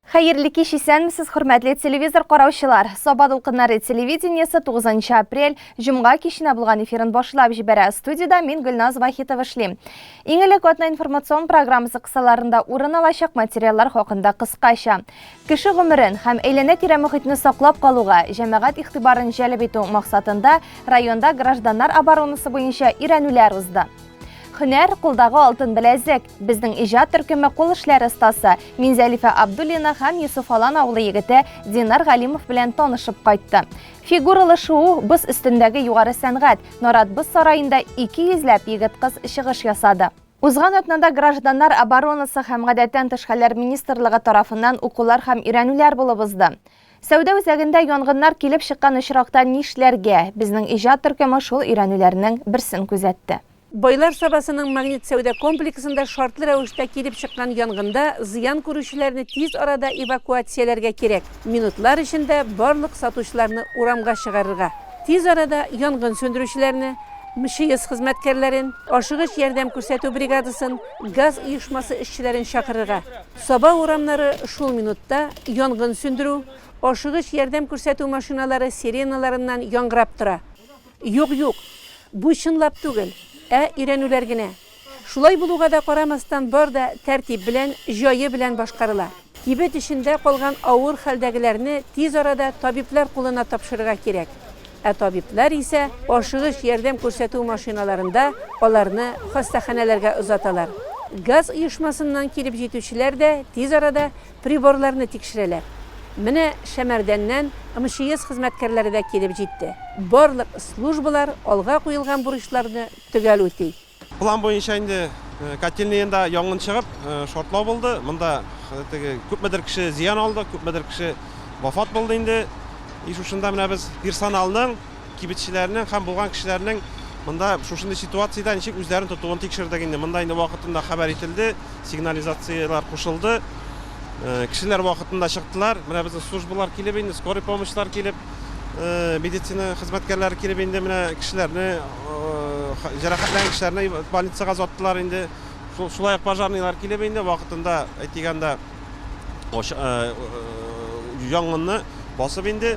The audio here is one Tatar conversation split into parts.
Хәерле кич, исәнмесез, хөрмәтле телевизор караучылар. Саба дулкыннары телевидениесе 9 апрель, җомга киченә булган эфирын башлап җибәрә. Студиядә мин Гөлназ Вахитова эшлим. Иң элек атна информацион программасы кысаларында урын алачак материаллар хакында кыскача. Кеше гомерен һәм әйләнә-тирә мохитне саклап калуга җәмәгать игътибарын җәлеп итү максатында районда гражданнар оборонасы буенча өйрәнүләр узды. Һөнәр, кулдагы алтын беләзек. Безнең иҗат төркеме кул эшләре остасы Минзәлифә Абдуллина һәм Йосыф Алан авылы егете Динар Галимов белән танышып кайтты. Фигуралы шуу, боз өстендәге югары сәнгать. Нарат боз сараенда 200 ләп егет-кыз чыгыш ясады. Узган атнада Гражданнар оборонасы һәм гадәттән тыш хәлләр министрлыгы тарафыннан укулар һәм өйрәнүләр булып узды. Сәүдә үзәгендә янгыннар килеп чыккан очракта нишләргә? Безнең иҗат төркеме шул өйрәнүләрнең берсен күзәтте. Байлар Сабасының Магнит сәүдә комплексында шартлы рәвештә килеп чыккан янгында зыян күрүчеләрне тиз арада эвакуацияләргә кирәк, минутлар эчендә барлык сатучыларны урамга чыгарырга, тиз арада янгын сүндерүчеләрне, МЧС хезмәткәрләрен, ашыгыч ярдәм күрсәтү бригадасын, газ оешмасы эшчеләрен чакырырга. Саба урамнары шул минутта янгын сүндерү, ашыгыч ярдәм күрсәтү машиналары сиреналарыннан яңгырап тора. Юк, юк, бу чынлап түгел, ә өйрәнүләр генә. Шулай булуга да карамастан бар да тәртип белән, җае белән башкарыла. Кибет эчендә калган авыр хәлдәгеләрне тиз арада табиблар кулына тапшырырга кирәк. Ә табиблар исә ашыгыч ярдәм күрсәтү машиналарында аларны хастаханәләргә озаталар. Газ оешмасыннан килеп җитүчеләр дә тиз арада приборларны тикшерәләр. Менә Шәмәрдәннән МЧС хезмәткәрләре дә килеп җитте. Барлык службалар алга куелган бурычларны төгәл үти. План буенча инде котельныенда янгын чыгып, шартлау булды. Монда теге күпмедер кеше зыян алды, күпмедер кеше вафат булды инде. И шушында менә без персоналның, кибетчеләрнең һәм булган кешеләрнең монда шушындый ситуациядә ничек үзләрен тотуын тикшердек инде. Монда инде вакытында хәбәр ителде, сигнализацияләр кушылды. Кешеләр вакытында чыктылар. Менә безнең службалар килеп инде, скорый помощьлар килеп, медицина хезмәткәрләре килеп инде менә кешеләрне җәрәхәтләнгән кешеләрне больницага озаттылар инде. Шулай ук пожарныйлар килеп инде вакытында, әйтик анда, янгынны басып инде,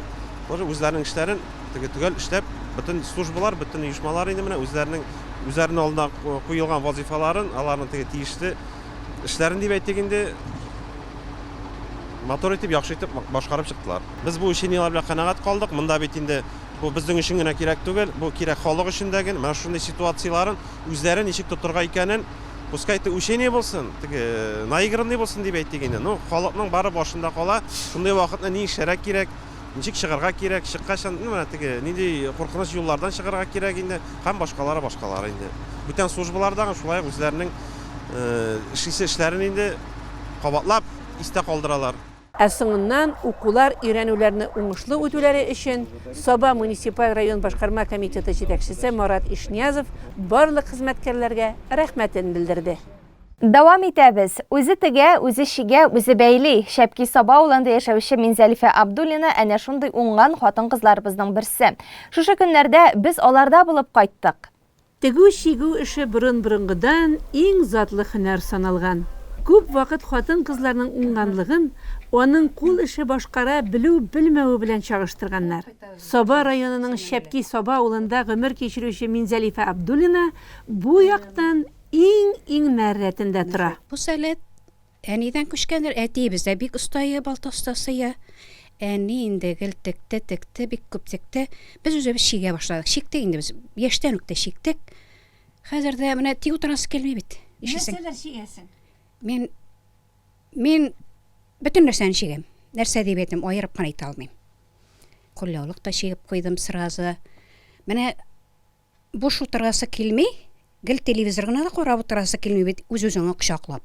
тоже үзләренең эшләрен теге төгәл эшләп, бөтен службалар, бөтен оешмалар инде менә үзләренең үзләренең алдына куелган вазифаларын, аларның теге тиешле эшләрен дип әйтик инде, матур итеп, яхшы итеп башкарып чыктылар. Без бу учениелар белән канәгать калдык. Монда бит инде бу безнең өчен генә кирәк түгел, бу кирәк халык өчен дә гел. Менә шундый ситуацияләрен үзләре ничек тотырга икәнен, пускай это учение булсын, теге наигранный булсын дип әйтик инде. Ну, халыкның бары башында кала. Шундый вакытны ни эшләргә кирәк, ничек чыгарга кирәк, чыккач, ну, менә теге нинди куркыныч юллардан чыгарга кирәк инде һәм башкалары, башкалары инде. Бүтән службалар да шулай ук үзләренең эшлисе эшләрен инде кабатлап истә калдыралар. Ә соңыннан укулар, өйрәнүләрне уңышлы үтүләре өчен Саба муниципаль район башкарма комитеты җитәкчесе Марат Ишниязов барлык хезмәткәрләргә рәхмәтен белдерде. Дәвам итәбез. Үзе тегә, үзе чигә, үзе бәйли. Шәпки Саба авылында яшәүче Минзәлифә Абдуллина әнә шундый уңган хатын-кызларыбызның берсе. Шушы көннәрдә без аларда булып кайттык. Тегү-чигү эше борын-борынгыдан иң затлы һөнәр саналган. Күп вакыт хатын-кызларның уңганлыгын аның кул эше башкара белү-белмәве белән чагыштырганнар. Саба районының Шәпки Саба авылында гомер кичерүче Минзәлифә Абдуллина бу яктан иң-иңнәр рәтендә тора. Бу сәләт Әнидән күчкәндер, әтиебез дә бик оста ие, балта остасы ие. Әни инде гел текте, текте, бик күп текте. Без үзебез чигә башладык. Чиктек инде без. Яшьтән үк тә чиктек. Хәзер дә менә тик утырасы килми бит. Ишесең. Нәрсәләр чигәсең? Мин мин бөтен нәрсәне чигәм. Нәрсә дип әйтим, аерып кына әйтә алмыйм. Кулъяулык та чигеп куйдым сразу. Менә Буш утырасы килми, гел телевизор гына да карап утырасы килми бит, үз-үзеңне кочаклап.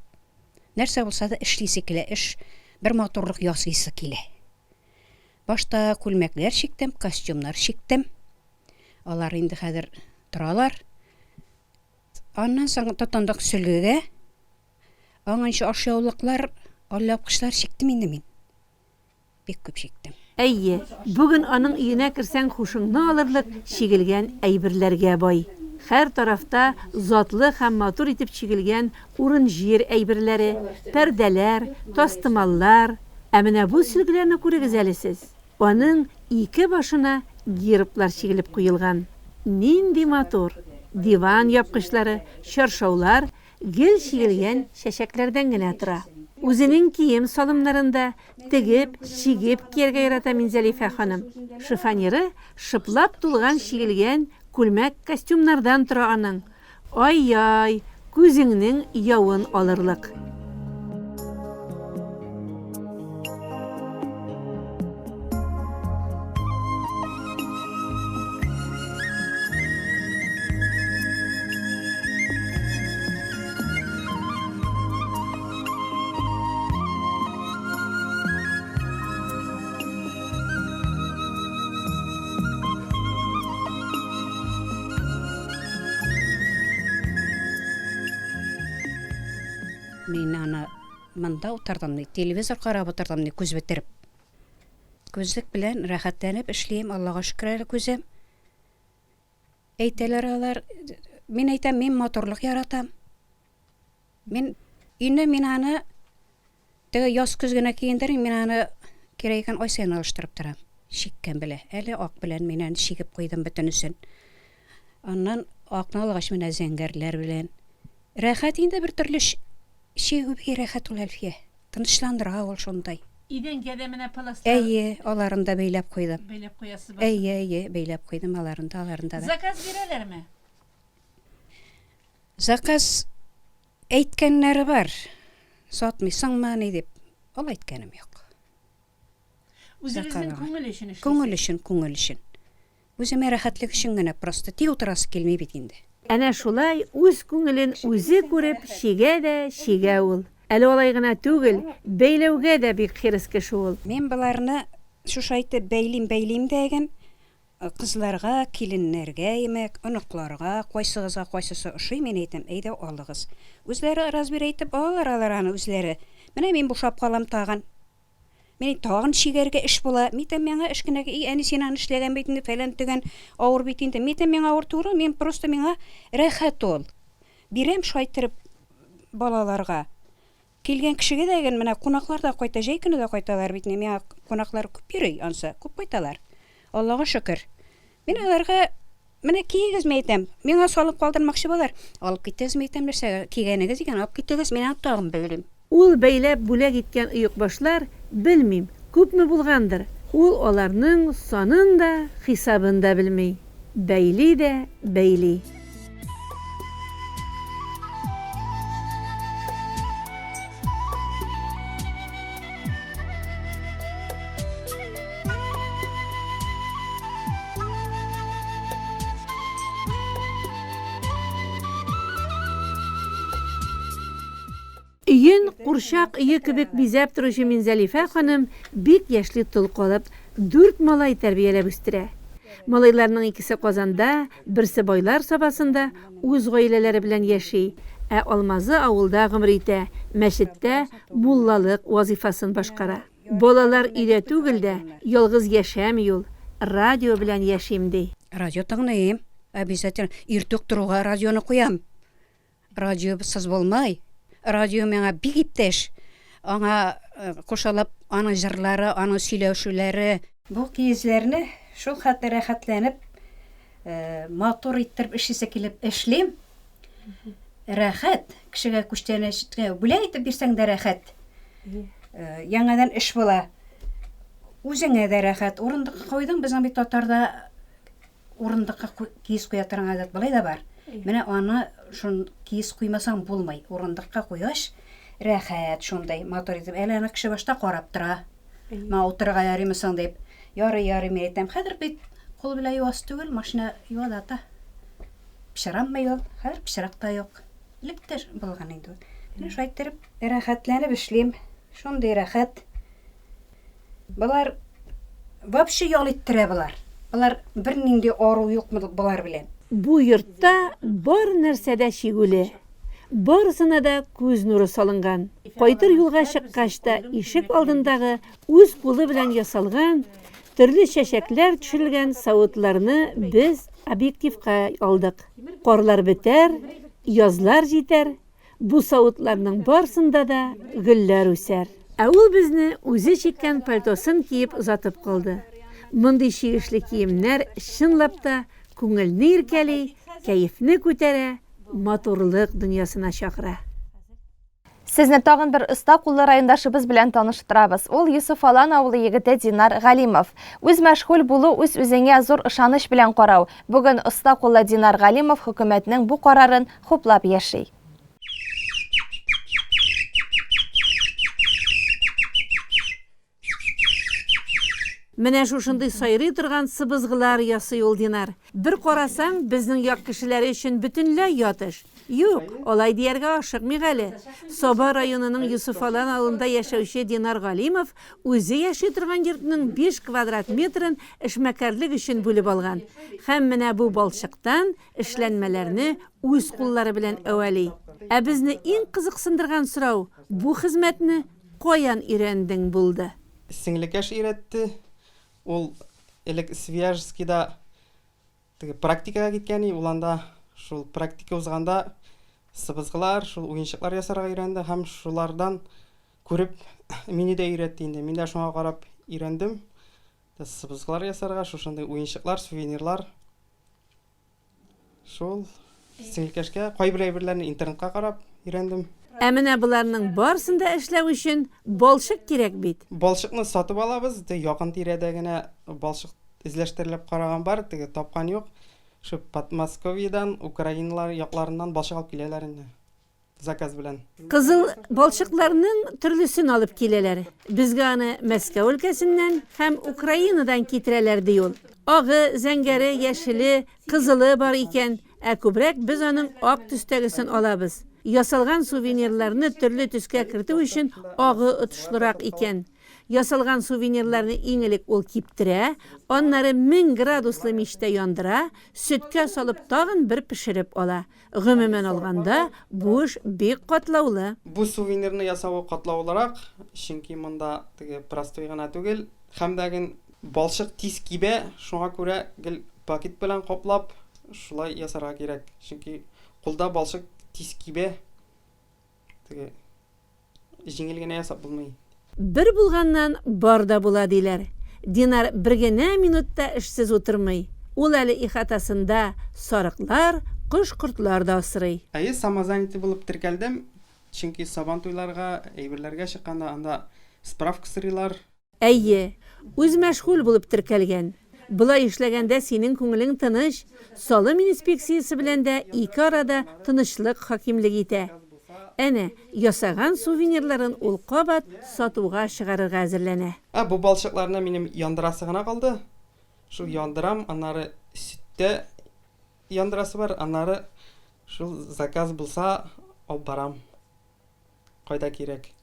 Нәрсә булса да эшлисе килә, эш, бер матурлык ясыйсы килә. Башта күлмәкләр чиктем, костюмнар чиктем. Алар инде хәзер торалар. Аннан соң тотындык сөлгегә. Аңынчы ашъяулыклар, алъяпкычлар чиктем инде мин. Бик күп чиктем. Әйе, бүген аның өенә керсәң хушыңны алырлык чигелгән әйберләргә бай. Һәр тарафта затлы һәм матур итеп чигелгән урын-җир әйберләре, пәрдәләр, тастымаллар. Ә менә бу сөлгеләрне күрегез әле сез. Аның ике башына герблар чигелеп куелган. Нинди матур! Диван япкычлары, чаршаулар гел чигелгән чәчәкләрдән генә тора. Үзенең кием-салымнарын да тегеп, чигеп кияргә ярата Минзәлифә ханым. Шифоньеры шыплап тулган чигелгән күлмәк-костюмнардан тора аның. Ай-яй, күзеңнең явын алырлык. Мин аны монда утырдым, ни, телевизор карап утырдым, ни, күз бетереп. Күзлек белән рәхәтләнеп эшлим, Аллага шөкер әле күзем. Әйтәләр алар, мин әйтәм, мин матурлык яратам. Мин өйне мин аны теге яз көз генә киендермим, мин аны кирәк икән ай саен алыштырып торам. Чиккән белә. Әле ак белән мин аны чигеп куйдым бөтенесен. Аннан акны алгач менә зәңгәрләр белән. Рәхәт инде бер төрле чигү бик рәхәт ул, Әлфия. Тынычландыра ул шундай. Идәнгә дә менә паласлар. Әйе, аларын да бәйләп куйдым. Бәйләп куясыз. Әйе, әйе, бәйләп куйдым аларын да, аларын да. Заказ бирәләрме? Заказ әйткәннәре бар. Сатмыйсыңмы ни дип. Ул әйткәнем юк. Үзегезнең күңел өчен эшлисез. Күңел өчен, күңел өчен. Үземә рәхәтлек өчен генә просто. Тик утырасы килми бит инде. Әнә шулай үз күңелен үзе күреп чигә дә чигә ул. Әле алай гына түгел, бәйләүгә дә бик хирыс кеше ул. Мин боларны шушы әйтеп бәйлим-бәйлим дә Кызларга, киленнәргә имәк, оныкларга, кайсыгызга кайсысы ошый, мин әйтәм, әйдә алыгыз. Үзләре разбир әйтеп алалар алар аны үзләре. Менә мин бушап калам тагын. Мин тагын чигәргә эш була. Мин әйтәм, миңа эш кенә, и әни син аны эшләгән бит инде, фәлән төгән, авыр бит инде. Мин әйтәм, миңа авыр түгел, мин просто миңа рәхәт ул. Бирәм шулай иттереп балаларга. Килгән кешегә дә гел менә кунаклар да кайта, җәй көне дә кайталар бит. Миңа кунаклар күп йөри ансы, күп кайталар. Аллага шөкер. Мин аларга менә киегез, мин әйтәм. Миңа салып калдырмакчы булалар. Алып китегез, мин әйтәм, нәрсәгә кигәнегез икән, алып китегез, мин аны тагын бәйлим. Ул бәйләп бүләк иткән оекбашлар, белмим, күпме булгандыр, ул аларның санын да, хисабын да белми. Бәйли дә бәйли. Өен курчак өе кебек бизәп торучы Минзәлифә ханым бик яшьли тол калып, дүрт малай тәрбияләп үстерә. Малайларның икесе Казанда, берсе Байлар Сабасында үз гаиләләре белән яши, ә Алмазы авылда гомер итә, мәчеттә муллалык вазыйфасын башкара. Балалар өйдә түгел дә, ялгыз яшәми ул, радио белән яшим, ди. Радио тыңлыйм, обязательно. Иртүк торуга радионы куям. Радиосыз булмый. Радио миңа бик иптәш. Аңа кушылып, аның җырлары, аның сөйләшүләре. Бу киезләрне шул хәтле рәхәтләнеп, матур иттереп эшлисе килеп эшлим. Рәхәт, кешегә күчтәнәч, бүләк итеп бирсәң дә рәхәт. Яңадан эш була. Үзеңә дә рәхәт. Урындыкка куйдың, безнең бит татарда Урындыкка киез куя торган гадәт болай да бар. Менә аны шун киез куймасаң булмый. Урындыкка куйгач, рәхәт шундый, матур итеп. Әле аны кеше башта карап тора. Моңа утырырга ярыймы соң дип. Ярый, ярый, мин әйтәм. Хәзер бит кул белән юасы түгел, машина юа да ата. Пычранмый ул. Хәзер пычрак та юк. Элек тә булган инде ул. Менә шулай иттереп рәхәтләнеп эшлим. Шундый рәхәт. Болар вообще ял иттерә болар. Болар бернинди ару юк болар белән. Бу йортта бар нәрсә дә чигүле. Барысына да күз нуры салынган. Кайтыр юлга чыккач та ишек алдындагы үз кулы белән ясалган, төрле чәчәкләр төшерелгән савытларны без объективка алдык. Карлар бетәр, язлар җитәр, Бу савытларның барсында да гөлләр үсәр. Ә ул безне үзе чиккән пальтосын киеп озатып калды. Мондый чигешле киемнәр, чынлап та, күңелне иркәли, кәефне күтәрә, матурлык дөньясына чакыра. Сезне тагын бер оста куллы райондашыбыз белән таныштырабыз. Ул Йосыф-Алан авылы егете Динар Галимов. Үзмәшгуль булу үз-үзеңә зур ышаныч белән карау. Бүген оста куллы Динар Галимов хөкүмәтнең бу карарын хуплап яши. Менә шушындый сайрый торган сыбызгылар ясый ул Динар. Бер карасаң, безнең як кешеләре өчен бөтенләй ят эш. Юк, алай дияргә ашыкмыйк әле. Саба районының Йосыфалан авылында яшәүче Динар Галимов үзе яши торган йортның биш квадрат метрын эшмәкәрлек өчен бүлеп алган. Һәм менә бу балчыктан эшләнмәләрне үз куллары белән әвәли. Ә безне иң кызыксындырган сорау, бу хезмәтне каян өйрәндең булды? Сеңлекәш өйрәтте. Ул элек Свияжскида теге практикага киткән и, ул анда шул практика узганда сыбызгылар, шул уенчыклар ясарга өйрәнде һәм шулардан күреп мине дә өйрәтте инде. Мин дә шуңа карап өйрәндем. Сыбызгылар ясарга, шушындый уенчыклар, сувенирлар. Шул сеңелкәшкә кайбер әйберләрне интернетка карап өйрәндем. Ә менә боларның барысын да эшләү өчен балчык кирәк бит. Балчыкны сатып алабыз, теге якын тирәдә генә балчык эзләштерелеп караган бар, теге тапкан юк. Шул Подмосковьедан, Украиналар якларыннан балчык алып киләләр инде. Заказ белән. Кызыл балчыкларның төрлесен алып киләләр. Безгә аны Мәскәү өлкәсеннән һәм Украинадан китерәләр, ди ул. Агы, зәңгәре, яшеле, кызылы бар икән, ә күбрәк без аның ак төстәгесен алабыз. Ясалган сувенирларны төрле төскә кертү өчен агы отышлырак икән. Ясалган сувенирларны иң элек ул киптерә, аннары 1000 градуслы мичтә яндыра, сөткә салып тагын бер пешереп ала. Гомумән алганда, бу эш бик катлаулы. Бу сувенирны ясавы катлаулырак, чөнки монда теге простой гына түгел. Һәм дә ген балчык тиз кибә, шуңа күрә гел пакет белән каплап, шулай ясарга кирәк. Чөнки кулда балчык тиз кибә. Теге Җиңел генә ясап булмый. Бер булганнан бар да була, диләр. Динар бер генә минут та эшсез утырмый. Ул әле ихатасында сарыклар, кош-кортлар да асрый. Әйе, самозанятый булып теркәлдем, чөнки Сабантуйларга, әйберләргә чыкканда анда справка сорыйлар. Әйе, үзмәшгуль булып теркәлгән. Болай эшләгәндә синең күңелең тыныч, салым инспекциясе белән дә ике арада тынычлык хакимлек итә. Әнә, ясаган сувенирларын ул кабат сатуга чыгарырга әзерләнә. Ә бу балчыкларны минем яндырасы гына калды. Шул яндырам, аннары сөттә яндырасы бар, аннары шул заказ булса алып барам. Кайда кирәк.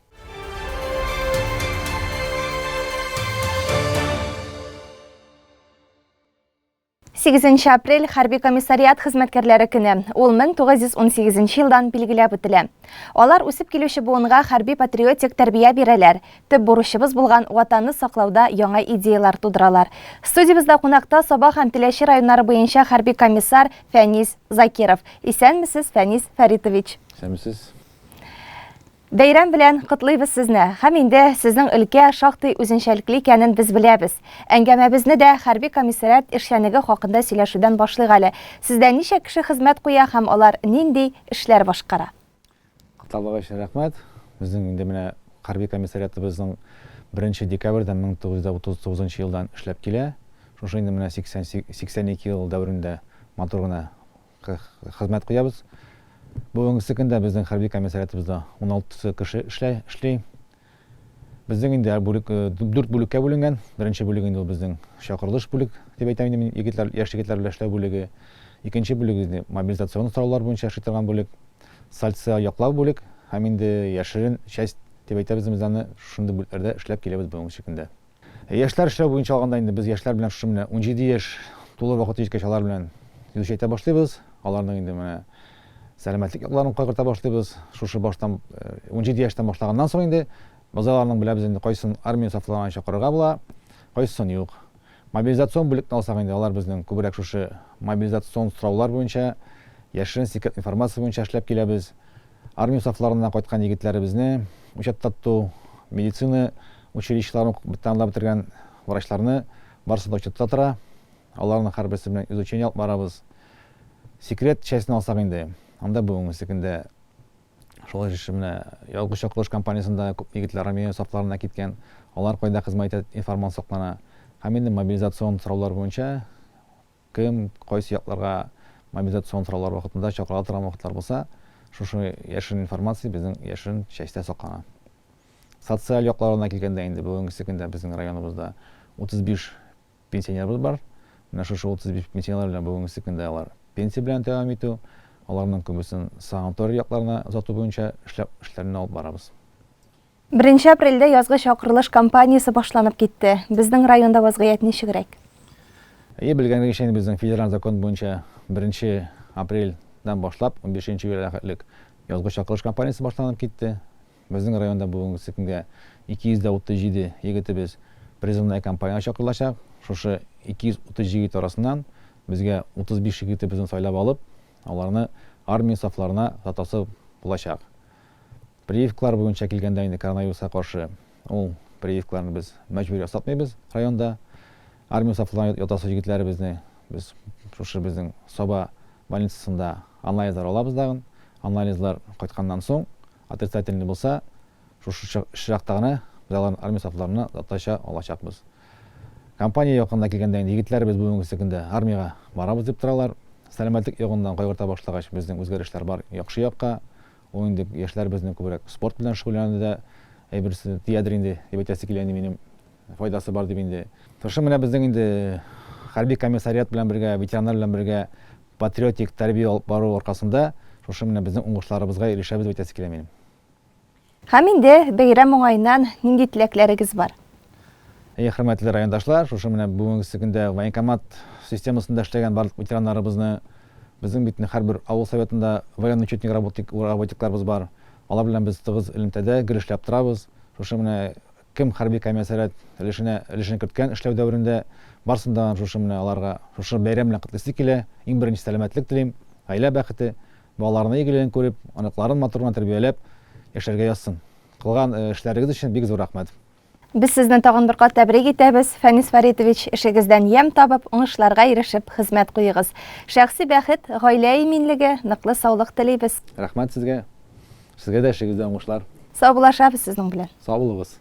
Сигезенче апрель хәрби комиссариат хезмәткәрләре көне. Ул 1918 елдан билгеләп үтелә. Алар үсеп килүче буынга хәрби-патриотик тәрбия бирәләр, төп бурычыбыз булган Ватанны саклауда яңа идеяләр тудыралар. Студиябездә кунакта Саба һәм Теләче районнары буенча хәрби комиссар Фәнис Закиров. Исәнмесез, Фәнис Фәритович. Исәнмесез. Бәйрәм белән котлыйбыз сезне. Һәм инде сезнең өлкә шактый үзенчәлекле икәнен без беләбез. Әңгәмәбезне дә хәрби комиссариат эшчәнлеге хакында сөйләшүдән башлыйк әле. Сездә ничә кеше хезмәт куя һәм алар нинди эшләр башкара? Котлавыгыз өчен рәхмәт. Безнең инде менә хәрби комиссариатыбызның беренче декабрьдән 1939 елдан эшләп килә. Шушы инде менә 82 ел дәверендә матур гына хезмәт куябыз. Бүгенгесе көндә безнең хәрби комиссариатыбызда 16 кеше эшләй, эшли. Безнең инде бүлек э, дүрт бүлеккә бүленгән. Беренче бүлек инде ул безнең чакырылыш бүлек дип әйтәм инде мин, егетләр, яшь егетләр белән эшләү бүлеге. Икенче бүлек инде мобилизацион сораулар буенча эшли торган бүлек. Социаль яклау бүлек һәм инде яшерен часть дип әйтәбез без аны, шушындый бүлекләрдә эшләп киләбез бүгенге көндә. Яшьләр эшләү буенча алганда инде без яшьләр белән шушы менә 17 яшь тулы вакыты җиткәч алар белән изучать итә башлыйбыз. Аларның инде менә сәламәтлек якларын кайгырта башлыйбыз. Шушы баштан 17 э, яшьтән башлаганнан соң инде без аларның беләбез инде кайсын армия сафларына чакырырга була, кайсысын юк. Мобилизацион бүлекне алсак инде алар безнең күбрәк шушы мобилизацион сораулар буенча, яшерен секрет информация буенча эшләп киләбез. Армия сафларыннан кайткан егетләребезне учетта тоту, Медицина училищеларын тәмамлап бетергән врачларны барысы да учетта тора. Аларның һәрберсе белән изучение алып барабыз. Секрет частен алсак инде, анда бүгенге көндә шулай эше менә язгы чакырыш кампаниясендә күп егетләр армия сафларына киткән. Алар кайда хезмәт итә, информация саклана. Һәм инде мобилизацион сораулар буенча кем кайсы якларга мобилизацион сораулар вакытында чакыра торган вакытлар булса, шушы яшерен информация безнең яшерен частьтә саклана. Социаль якларына килгәндә инде бүгенге көндә безнең районыбызда 35 пенсионерыбыз бар. Менә шушы 35 пенсионер белән бүгенге көндә алар пенсия белән дәвам итү, аларның күбесен санаторий якларына озату буенча эшләп эшләрне алып барабыз. Беренче апрельдә язгы чакырылыш кампаниясе башланып китте. Безнең районда вазгыять ничегрәк? Әйе, белгәнегезчә, инде безнең федераль закон буенча беренче апрельдән башлап унбишенче июльгә хәтлек язгы чакырылыш кампаниясе башланып китте. Безнең районда бүгенге көнгә 237 егетебез призывная кампаниягә чакырылачак. Шушы 230 егет арасыннан безгә 35 егетебезне сайлап алып, аларны армия сафларына озатасы булачак. Прививкалар буенча килгәндә инде коронавируска каршы ул прививкаларны без мәҗбүри ясатмыйбыз районда. Армия сафларына ятасы егетләребезне без шушы безнең Саба больницасында анализлар алабыз тагын. Анализлар кайтканнан соң Отрицательный булса, шушы очракта гына без аларны армия сафларына озатача алачакбыз. Компания якында килгәндә инде егетләребез бүгенгесе көндә армиягә барабыз дип торалар. Сәламәтлек ягыннан кайгырта башлагач, безнең үзгәрешләр бар яхшы якка. Ул инде яшьләр безнең күбрәк спорт белән шөгыльләнүдә дә әйберсе тиядер инде, дип әйтәсе килә инде минем. Файдасы бар дип инде. Шушы менә безнең инде хәрби комиссариат белән бергә, ветераннар белән бергә патриотик тәрбия алып бару аркасында шушы менә безнең уңышларыбызга ирешәбез дип әйтәсе килә минем. Һәм инде бәйрәм уңаеннан нинди теләкләрегез бар? Әйе, хөрмәтле райондашлар, шушы менә бүгенгесе көндә военкомат системасында эшләгән барлык ветераннарыбызны, безнең бит һәрбер авыл советында военно-учетник работникларыбыз бар, алар белән без тыгыз элемтәдә, гел эшләп торабыз. Шушы менә Кем хәрби комиссариат өлешенә өлешен керткән эшләү дәверендә, барсын да шушы менә аларга шушы бәйрәм белән котлыйсы килә. Иң беренче сәламәтлек телим, гаилә бәхете, балаларының игелеген күреп, оныкларын матур гына тәрбияләп яшәргә язсын. Кылган эшләрегез өчен бик зур рәхмәт. Без сезне тагын бер кат тәбрик итәбез, Фәнис Фәритович, эшегездән ямь табып, уңышларга ирешеп хезмәт куегыз. Шәхси бәхет, гаилә иминлеге, ныклы саулык телибез. Рәхмәт сезгә. Сезгә дә эшегездә уңышлар. Саубуллашабыз сезнең белән. Сау булыгыз.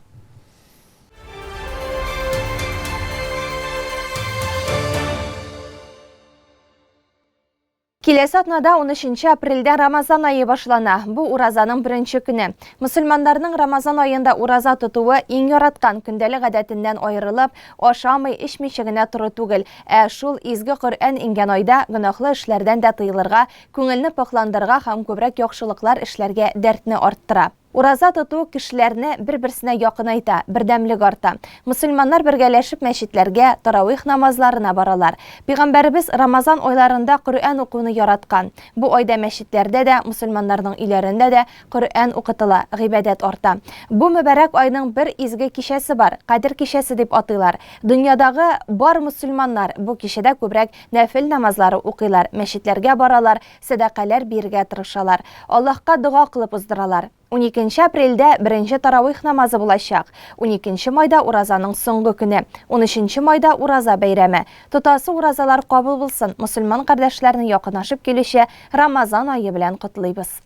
Киләсе атнада 13 апрельдә Рамазан ае башлана. Бу уразаның беренче көне. Мөселманнарның Рамазан аенда ураза тотуы иң яраткан көндәлек гадәтеннән аерылып, ашамый, эчмичә генә тору түгел, ә шул изге Коръән иңгән айда гөнаһлы эшләрдән дә тыелырга, Күңелне пакьландырга һәм күбрәк яхшылыклар эшләргә дәртне арттыра. Ураза тоту кешеләрне бер-берсенә якынайта, бердәмлек арта. Мөселманнар бергәләшеп мәчетләргә, таравих намазларына баралар. Пигамбәребез Рамазан айларында Коръән укуны яраткан. Бу айда мәчетләрдә дә, мөселманнарның өйләрендә дә Коръән укытыла, гыйбадәт арта. Бу мөбарәк айның бер изге кичәсе бар, Кадер кичәсе дип атыйлар. Дөньядагы бар мөселманнар бу кичәдә күбрәк Нәфел намазлары укыйлар, мәчетләргә баралар, сәдакаләр бирергә тырышалар. Аллаһка дога кылып уздыралар. Уникенче апрельдә беренче таравих намазы булачак. Уникенче майда уразаның соңгы көне. Унөченче майда ураза бәйрәме. Тотасы уразалар кабул булсын, мөселман кардәшләрне якынашып килүче Рамазан ае белән котлыйбыз.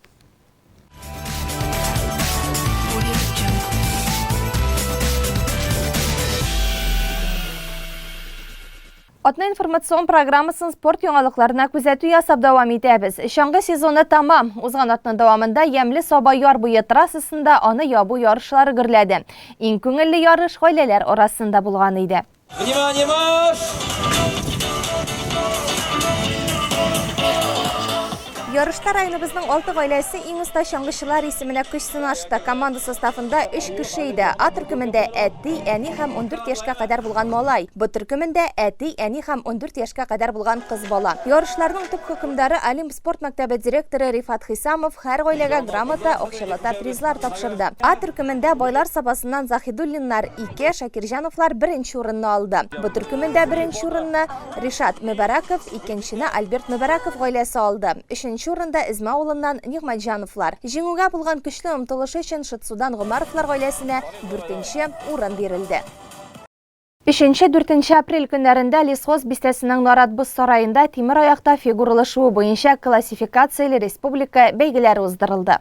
Атна информацион программасын спорт яңалыкларына күзәтү ясап дәвам итәбез. Чаңгы сезоны тамам. Узган атна дәвамында ямьле Саба яр буе трассасында аны ябу ярышлары гөрләде. Иң күңелле ярыш гаиләләр арасында булган иде. Внимание, марш! Ярышта районыбызның алты гаиләсе иң оста чаңгычылар исеменә көч сынашты. Команда составында өч кеше иде. А төркемендә әти, әни һәм 14 яшькә кадәр булган малай. Б төркемендә әти, әни һәм 14 яшькә кадәр булган кыз бала. Ярышларның төп хөкемдары Олимп спорт мәктәбе директоры Рифат Хисамов һәр гаиләгә грамота, акчалата призлар тапшырды. А төркемендә Байлар Сабасыннан Заһидуллиннар, ике, Шакирҗановлар беренче урынны алды. Б төркемендә беренче урынны Ришат Мөбарәков, икенчене Альберт Мөбарәков гаиләсе алды. Өченче. Икенче урында Эзмә авылыннан Нигъмәтҗановлар. Җиңүгә булган көчле омтылышы өчен Шытсудан Гомәровлар гаиләсенә дүртенче урын бирелде. Өченче-дүртенче апрель көннәрендә Лесхоз бистәсенең Нарат боз сараенда тимер аякта фигуралы шуу буенча классификацияле республика бәйгеләре уздырылды.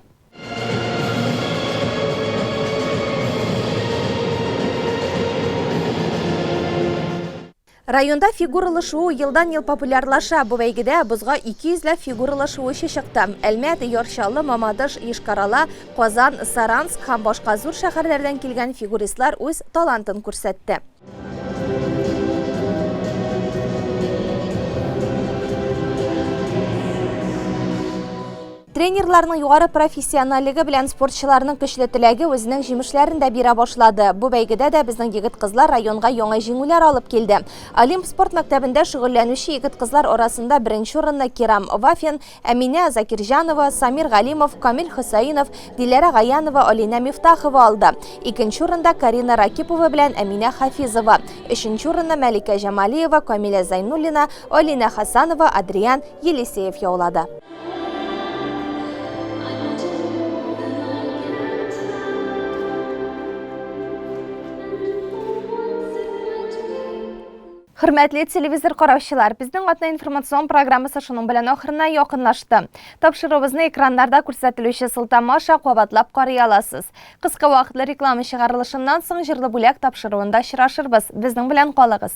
Районда фигуралы шуу елдан-ел популярлаша. Бу бәйгедә бозга 200 ләп фигуралы шуучы чыкты. Әлмәт, Яр Чаллы, Мамадыш, Йошкар-Ола, Казан, Саранск һәм башка зур шәһәрләрдән килгән фигуристлар үз талантын күрсәтте. Тренерларның югары профессиональлеге белән спортчыларның көчле теләге үзенең җимешләрен дә бирә башлады. Бу бәйгедә дә безнең егет-кызлар районга яңа җиңүләр алып килде. Олимп спорт мәктәбендә шөгыльләнүче егет-кызлар арасында беренче урынны Кирам Вафин, Әминә Закирҗанова, Самир Галимов, Камил Хөсәенов, Диләрә Гаянова, Алинә Мифтахова алды. Икенче урында Карина Ракипова белән Әминә Хафизова. Өченче урынны Мәликә Җамалиева, Камилә Зайнуллина, Алинә Хасанова, Адриан Елисеев яулады. Хөрмәтле телевизор караучылар, безнең атна информацион программасы шуның белән ахырына якынлашты. Тапшыруыбызны экраннарда күрсәтелүче сылтама аша кабатлап карый аласыз. Кыска вакытлы реклама чыгарылышыннан соң җырлы бүләк тапшыруында очрашырбыз. Безнең белән калыгыз.